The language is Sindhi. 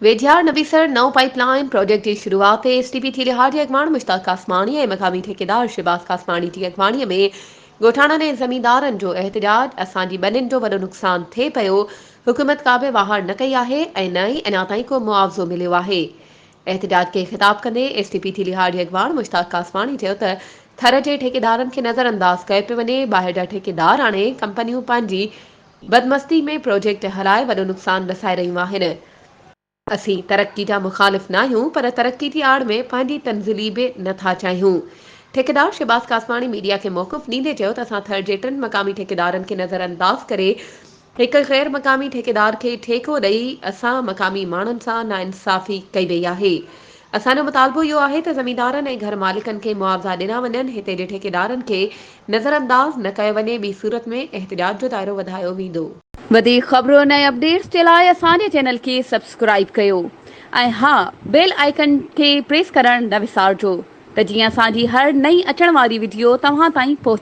ويجهيار نبيسر نئون پائيپ لائين پروجيڪٽ جي شروعات تي ايس ٽي پي ٿيلهار جي اڳواڻ مشتاق قاسماڻي ۽ مقامي ٺيڪيدار شھباز قاسماڻي جي اڳواڻي ۾ ڳوٺاڻن ۽ زميندارن جو احتجاج، اسان جي ٻنين جو وڏو نقصان ٿئي پيو، حڪومت ڪا به واهر نه ڪئي آهي ۽ نه ئي اڃا تائين ڪو معاوضو مليو آهي. احتجاج کي خطاب ڪندي ايس ٽي پي ٿيلهيار جي اڳواڻ مشتاق قاسماڻي چيو ته ٿر جي ٺيڪيدارن کي نظر انداز ڪيو پيو وڃي، ٻاهر جا ٺيڪيدار آڻي ڪمپنيون پنهنجي بدمستي ۾ پروجيڪٽ هلائي وڏو نقصان رسائي رهيون آهن. اسين ترقي جا مخالف ناهيون پر ترقي جي آڙ ۾ پنهنجي تنزلي به نه ٿا چاهيون. ٺيڪيدار شهباز قاسماڻي ميڊيا کي موقف ڏيندي چيو ته اسان ٿر جي ٽن مقامي ٺيڪيدارن کي نظر انداز ڪري هڪ غير مقامي ٺيڪيدار کي ٺيڪو ڏئي اسان مقامي ماڻهن سان ناانصافي ڪئي وئي آهي. اسان جو مطالبو اهو آهي ته زميندارن ۽ گهر مالڪن کي معاوضا ڏنا وڃن، هتي جي ٺيڪيدارن کي نظرانداز نه ڪيو وڃي، ٻي صورت ۾ احتجاج جو دائرو وڌايو ويندو. وڌيڪ خبرن ۽ اپڊيٽس جي لاء اسان جي چينل کي سبسڪرائيب ڪيو ۽ ها بيل آئيڪن کي پريس ڪرڻ نه وسارجو ته جيئن اسان جي هر نئين اچڻ واري وڊيو توهان تائين پهچي.